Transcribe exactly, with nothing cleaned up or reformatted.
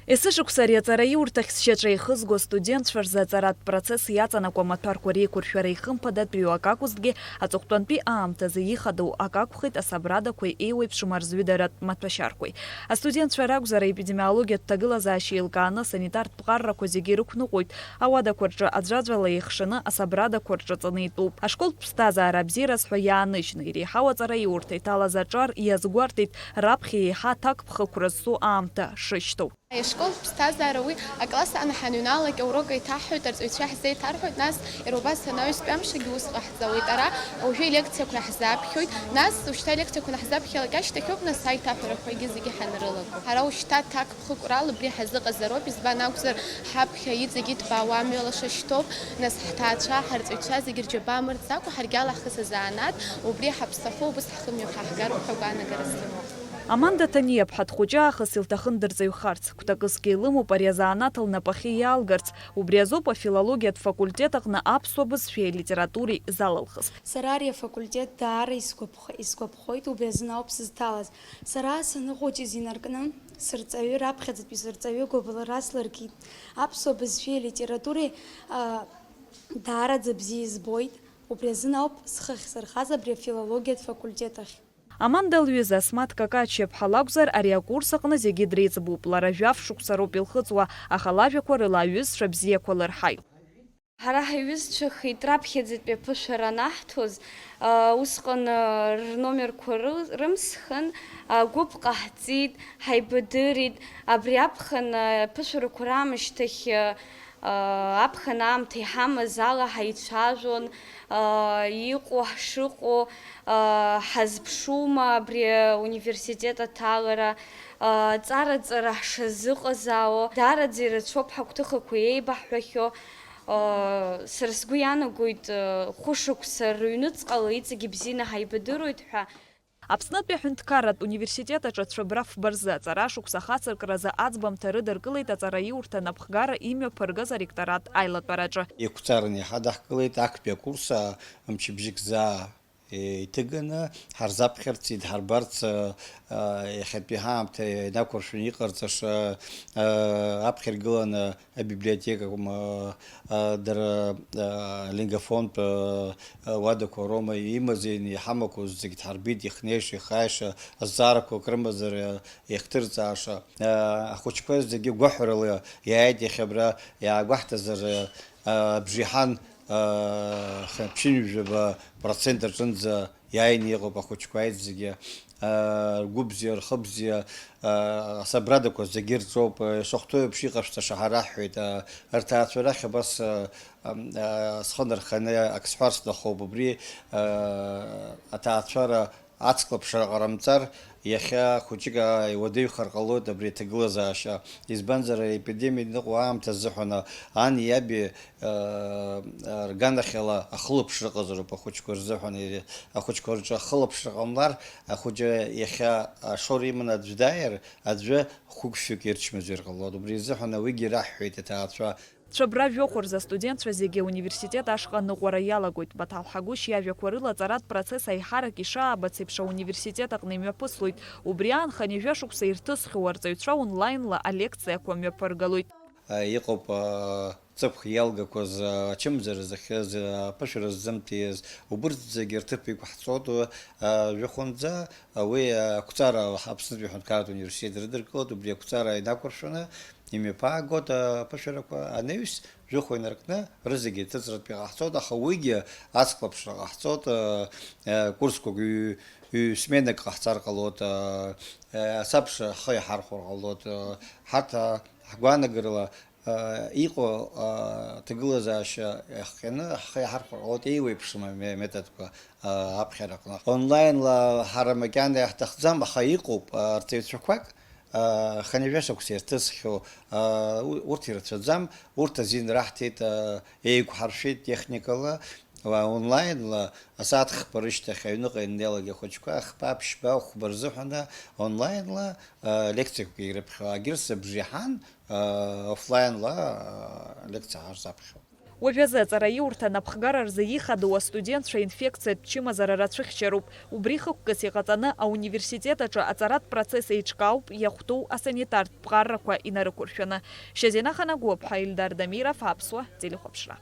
Есышықәса ари аҵараиурҭахь сшьаҿа еихызго астудентцәа рзы аҵаратә процесс иаҵанакуа амаҭәарқәа реиқәыршәара ихымԥадатәиу акакәызҭгьы, аҵыхәтәантәи аамҭазы ихадоу акакәхеит асабрадақәеи еиуеиԥшым арзҩыдаратә маҭәашьарқәеи. Астудентцәа ракәзар, аепидемиологиатә ҭагылазаашьа еилкааны санитартә ԥҟаррақәа зегьы ирықәныҟәоит, ауадақәа рҿы аӡәаӡәала еихшаны, асабрадақәа рҿы ҵаны итәуп. Ашколтә ԥсҭазаара абзиараз ҳәа иааныжьны, иреиҳау аҵараиурҭа иҭалаз аҿар иазгәарҭеит, раԥхьа еиҳа аҭакԥхықәра зцу аамҭа шышьҭоу. Ашколтә ԥсҭазаара уи акласс аан ҳаныҩналак аурок еиҭаҳҳәоит, арҵаҩцәа ҳзеиҭарҳәоит, нас иара убас анаҩстәи амшагьы ус ҟаҳҵауеит. Ара уажәы илекциақәа ҳзаԥхьоит, нас ушьҭа алекциақәа анаҳзаԥхьалак ашьҭахьоуп, нас аиҭаҳәарақәагьы зегьы ҳанрылаго. Ҳара ушьҭа ҭакԥхықәрала убри ҳазыҟазароуп, избан акәзар, ҳаԥхьа иҵегь иҭбаауа амҩа лаша шьҭоуп, нас ҳҭаацәа, ҳарҵаҩцәа зегьы рџьабаа мырӡакәа, ҳаргьала ҳхы сазанааҭ, убри ҳаԥсахы убыс ҳхымҩаԥаҳгароуп ҳәа агәаанагара сымоуп. Аманда Таниа-ԥҳа дхәыҷы аахыс илҭахын дырҵаҩхарц, гәҭакызгьы илымоуп ари азанааҭ лнапахьы иалгарц, убри азоуп афилологиатә факультет аҟны аԥсуа бызшәеи алитературеи залылхыз. Сара ари афакультет даара исгәаԥх-, исгәаԥхоит, убри азын ауп сызҭалаз. Сара саныхәыҷыз инаркны, сырҵаҩы, раԥхьаӡатәи сырҵаҩы гәыбылра слыркит. Аԥсуа бызшәеи алитературеи, а, даараӡа бзиа избоит. Убри азын ауп схы ахьсырхаз абри афилологиатә факультет ахь. Аманда лҩыза Асмаҭ Какачиа-ԥҳа лакәзар, ари акурс аҟны зегьы дреиҵбуп. Лара жәаф шықәса роуп илхыҵуа, аха лажәақәа рыла аҩызцәа бзиақәа лырҳаит. Ҳара ҳаиҩызцәахеит раԥхьаӡатәи аԥышәара анаҳҭоз, а, усҟан, а, рномерқәа ры-, рымсхын, а, гәыԥ ҟаҳҵеит, ҳаибадырит, абри аԥхын, а, аԥышәарақәа раамышьҭахь, а, а, аԥхын аамҭа иҳамаз ала ҳаицәажәон, а, иҟоу ҳшыҟоу, а, ҳазԥшума абри ауниверситет аҭалара, а, ҵараҵара ҳшазыҟазаауа, даараӡа ирацәоуп ҳагәҭыхақәа еибаҳҳәахьоу. Сара сгәы иаанагоит, хәышықәса рыҩныҵҟала иҵегь ибзианы ҳаибадыруеит ҳәа. Аԥснытәи аҳәынҭқарратә университет аҿы ацәыббра фба рзы аҵара шықәса хацыркразы аӡбамҭа рыдыркылеит аҵараиурҭа анапхгара имҩаԥыргаз аректорат аилатәараҿы. Еиқәҵараны иҳадаҳкылеит актәи акурс, мчыбжьык заа иҭыганы ҳарзаԥхьарц, идҳарбарц, иахьатәи ҳаамҭа инақәыршәаны иҟарҵаша, аԥхьа иргыланы абиблиотека, дара алингофонтә уадақәа роума имазеины иҳамақәоу зегь дҳарбеит, ихнеиша, ихааиша, азҵаарақәак рымазар иахҭырҵааша. Ахәыҷқәа зегьы гәаҳәарыла иааит иахьа абра иаагәаҳҭазар, абжеиҳан ԥшьынҩажәаба процент аҿынӡа иааины иҟоуп ахәыҷқәа ааит зегьы, ргәы бзиа, рхы бзиа, асабрадақәа зегьы рҿоуп, ишахәҭоу еиԥш иҟашәҵаша ҳараҳҳәеит, рҭаацәа рахь абас схы нарханы ак сҳәар сҭахуп, убри аҭаацәара ацклаԥшра ҟарымҵар, иахьа хәыҷык ааи уадаҩхар ҟалоит абри аҭагылазаашьа. Избанзар, аепидемиа иныҟәо аамҭа азыҳәан ани иаби, э, рганахьала ахылаԥшра ыҟазароуп ахәыҷқәа рзыҳәан. Ири-, ахәыҷқәа рҿы ахылаԥшра ҟамлар, ахәыҷы иахьа ашоура иманы аӡә дааир, аӡәы хәык-фҩык ирчмазаҩыр ҟалоит. Убри азыҳәан уигьы раҳҳәеит аҭаацәа. Цәыббра жәохә рзы астудентцәа зегьы ауниверситет ашҟа аныҟәара иалагоит. Баҭал Ҳагәышь иажәақәа рыла аҵаратә процесс аиҳарак ишаабац еиԥш ауниверситет аҟны имҩаԥыслоит. Убри аан хынҩажәа шықәса ирҭысхьоу арҵаҩцәа онлаинла алекциақәа мҩаԥыргалоит. Иҟоуп, ҵыԥх иалгақәаз, ачымазара зыхьыз, аԥышәара ззымҭиз, убырҭ зегьы рҭыԥ иқәҳҵоит, жәохәынӡа уи ақәҵара Аԥснытәи аҳәынҭқарратә университет ирыдыркылоит, убри ақәҵара инақәыршәаны, имҩаԥаагоит аԥышәарақәа анаҩс, жәохә инаркны, рызегьы ҭыҵратәы иҟаҳҵоит, аха уигьы ацклаԥшра ҟаҳҵоит, э, э, курсқәак ҩ-, ҩ-сменак ҟаҳҵар ҟалоит, э, э, асабша ҳхы иаҳархәар ҟалоит, э, ҳарҭ, а, ҳгәаанагарала, э, иҟоу, э, ҭагылазаашьа иахҟьаны ҳхы иаҳархәар ҟалоит еиуеиԥшым аме-, методқәа, э, аԥхьара аҟны. Онлаинла ҳара макьана иаҳҭахӡам, аха иҟоуп, э, арҵаҩцәақәак, Хынҩажәа шықәса ирҭысхьоу, урҭ ирацәаӡам, урҭ азин раҳҭеит, еиқәҳаршәеит техникала, онлаинла асааҭ хԥа рышьҭахь аҩныҟа ианнеилак ахәыҷқәа хԥа, ԥшьба, хәба рзыҳәан онлаинла лекциақәак ирыԥхьо, агьырҭ абжеиҳан офлаинла лекциа ҳарзаԥхьоит. Уажәазы аҵараиурҭа анапхгара рзы ихадоу астудентцәа инфекциатә чымазара рацәыхьчароуп. Убри хықәкыс иҟаҵаны ауниверситет аҿы аҵаратә процесс еиҿкаауп иахәҭоу асанитартә ԥҟаррақәа инарықәыршәаны. Шьазина Ханагәыаԥҳа, Ильдар Дамиров, Аԥсуа телехәаԥшра.